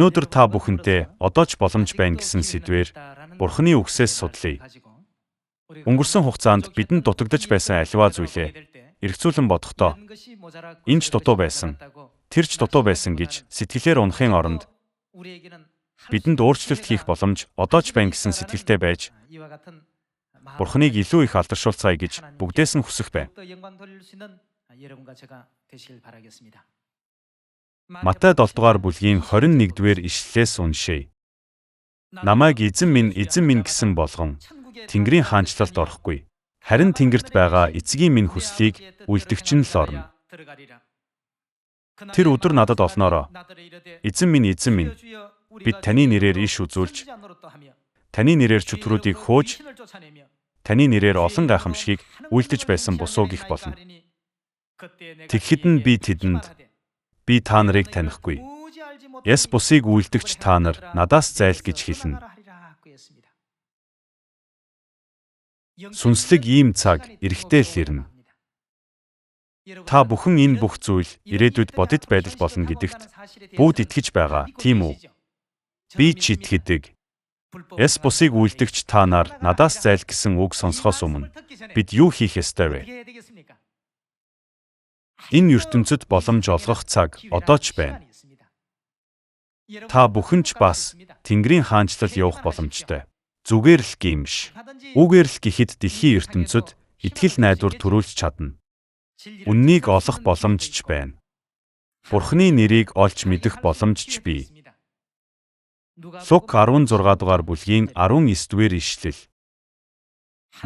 Өнөөдөр та бүхэнтэй одоо ч боломж байна гэсэн сэдвээр Бурхны үгсээс судлая. Өнгөрсөн хугацаанд бидэнд дутагдаж байсан аливаа зүйлээ эргцүүлэн бодохдоо энэ ч дутуу байсан, тэр ч дутуу байсан гэж сэтгэлээр унахын оронд бидэнд өөрчлөлт хийх боломж одоо ч байна гэсэн сэтгэлтэй байж Бурхныг илүү их алдаршуулцгаая гэж бүгдээс нь хүсэх байна. Матай 7 дугаар бүлгийн 21-р ишлэлээс уншъя. Намайг эзэн минь, эзэн минь гэсэн болгон Тэнгэрийн хаанчлалд орохгүй. Харин Тэнгэрт байгаа эцгийн минь хүслийг үлдэгч нь л орно. Тэр өдөр надад олноороо эзэн минь, эзэн минь, бид таны нэрээр иш үзүүлж, таны нэрээр чөтгөрүүдийг хөөж, таны нэрээр олон гайхамшигыг үйлдэж байсан бусуу гих болно. Тэгэхэд нь би тэдэнд би та нарыг танихгүй. Яс бусыг үйлдэгч та нар надаас зайл гэж хэлнэ. Сүнслэг ийм цаг эрэхтэй л ирнэ. Та бүхэн энэ бүх зүйл ирээдүйд бодит байдал болно гэдэгт бүгд итгэж байгаа, тийм үү? Би ч итгэдэг. Яс бусыг үйлдэгч та нар надаас зайл гэсэн үг сонсохоос өмнө бид юу хийх ёстой вэ? Энэ ертөнцид боломж олгох цаг одоо ч байна. Та бүхэн ч бас Тэнгэрийн хаанчлал явах боломжтой. Зүгээр л гимш. Үгээр л гэхэд дэлхийн ертөнцид итгэл найдвар төрүүлж чадна. Үннийг олох боломж ч байна. Бурхны нэрийг олж мэдэх боломж ч бий. Лук 16 дугаар бүлгийн 19 дугаар ишлэл.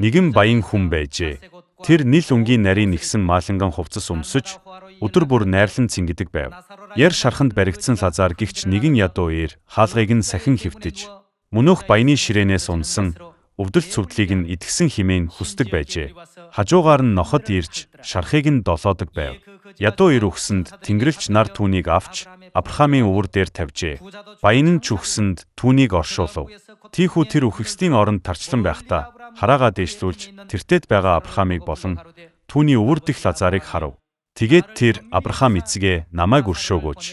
Нэгэн баян хүн байжээ. Тэр нил өнгийн нарийн нэгсэн мааланган хувцас өмсөж, өдөр бүр найрлан цэнгэдэг байв. Яр шарханд баригдсан Лазар гихч нэгэн ядуу эр хаалгыг нь сахин хэвтэж, мөнөөх баяны ширээнээс унсан өвдөл цөвдлийг нь идэхсэн хэмээн хүсдэг байжээ. Хажуугаар нь ноход ирж шархыг нь долоодог байв. Ядуу эр үхсэнд тэнгэрлэгч нар түүнийг авч Авраамийн өвөр дээр тавьжээ. Баян нь ч үхсэнд түүнийг оршуулав. Тийхүү тэр үхэгсдийн оронд тарчлан байхдаа хараагаа дээшлүүлж тэртет байгаа Авраамыг болон түүний өвөр дэх Лазарыг харав. Тэгээд тэр Авраам эцгээ намайг өршөөгөөч.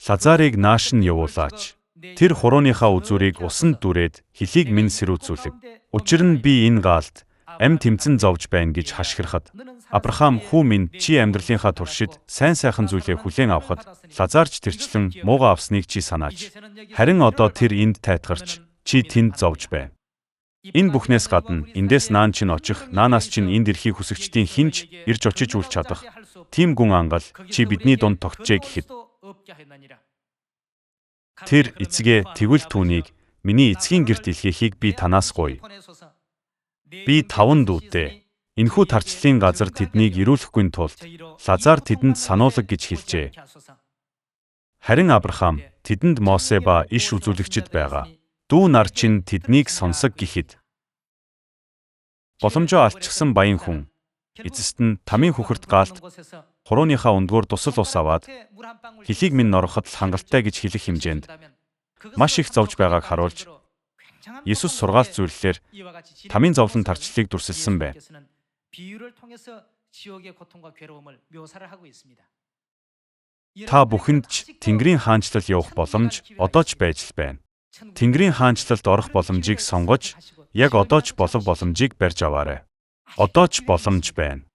Лазарыг нааш нь явуулаач. Тэр хурууныхаа үзүүрийг усанд дүрээд хөлийг минь сэрүүцүүлэг. Учир нь би энэ гаалд ам тэмцэн зовж байна гэж хашгирахад Авраам хүү минь чи амьдралынхаа туршид сайн сайхан зүйлээ хүлээн авахад Лазарч тэрчлэн муугаа авсныг чи санаач. Харин одоо тэр энд тайтгарч чи тэнд зовж бай. Энэ бүхнээс гадна эндээс наан чинь очих, наанаас чинь энд ирэхийг хүсэгчдийн хинч ирж очиж үл чадах тийм гүн ангал чи бидний дунд тогтжээ гэхэд тэр эцгээ тэгвэл түүнийг миний эцгийн гэрт илгээхийг би танаас гуйя. Би 5 дүүтэй. Энэхүү тарчлалын газар тэднийг ирүүлэхгүй тулд Лазар тэдэнд сануулга гэж хэлжээ. Харин Авраам тэдэнд Мосе ба иш үзүүлэгчид байгаа. Дүү нар чинь тэднийг сонсог гэхэд боломжоо алдчихсан баян хүн эцэст нь тамийн хөхөрт гаалт хурууныхаа өндгөөр дусал ус аваад хөлийг минь нороход л хангалттай гэж хэлэх хэмжээнд маш их зовж байгааг харуулж Есүс сургаалт зүйллээр тамийн зовлон тарчлалыг дүрсэлсэн байна. Та бүхэнд ч Тэнгэрийн хаанчлал явах боломж одоо ч байж л байна. Тэнгэрийн хаанчлалд орох боломжийг сонгож яг одоо ч болов боломжийг барьж аваарай. Одоо ч боломж байна.